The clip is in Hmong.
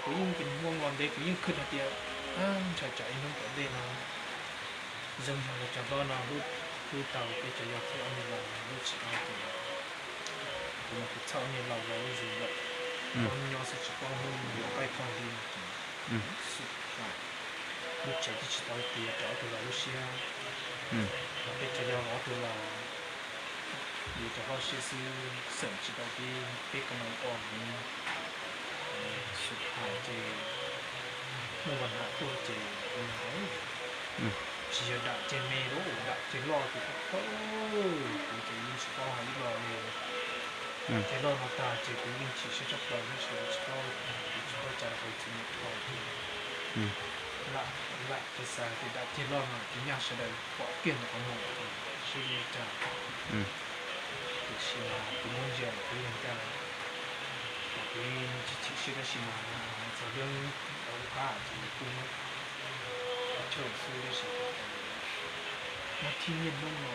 Kuv yeej ces Hmoob los ntev kuv yeej khwv hais tias ntshai tsam ib hnub tom ntej no zoo yog los cov hlob no hlub tau peb cov yau thiab ob niag laus, hlub tsis tau ces kuv mas kuv txhawj ob niag laus los lub zog lawm. Nyob xwb tsis paub hnub yuav qaij qhov li no ces xwm hais lub tsev twb tsis tau tiav rau ob tug laus lub siab. Peb cov yau los ob tug laus yuav cov hlob siab xwb, xeem tsis tau peb, peb ko no o mus xwm hais ces muaj vaj ham tuaj ces kuv tsis yog dam ceg me lawm, dam ceg loj ces kuv ces yeej tsis paub hais ib los li. Ceg loj no tag ces kuv yeej chim siab tshaj plaws, tab sis kuv tsis paub, kuv tsis paub cas rau qhov txom nyem dhau. Lam, lam xav tias dam ceg loj no ces nyaj sawv daws pom kiag ntawm qhov muag ces sib li cas. Tiam sis mas kuv muab ntsia lawm kuv yeej ntshai, kuv yeej tsis chim siab tab sis mas txog lub hauv qab ces kuj muab qhov chaw xwb tab sis nyob thib niaj hnub no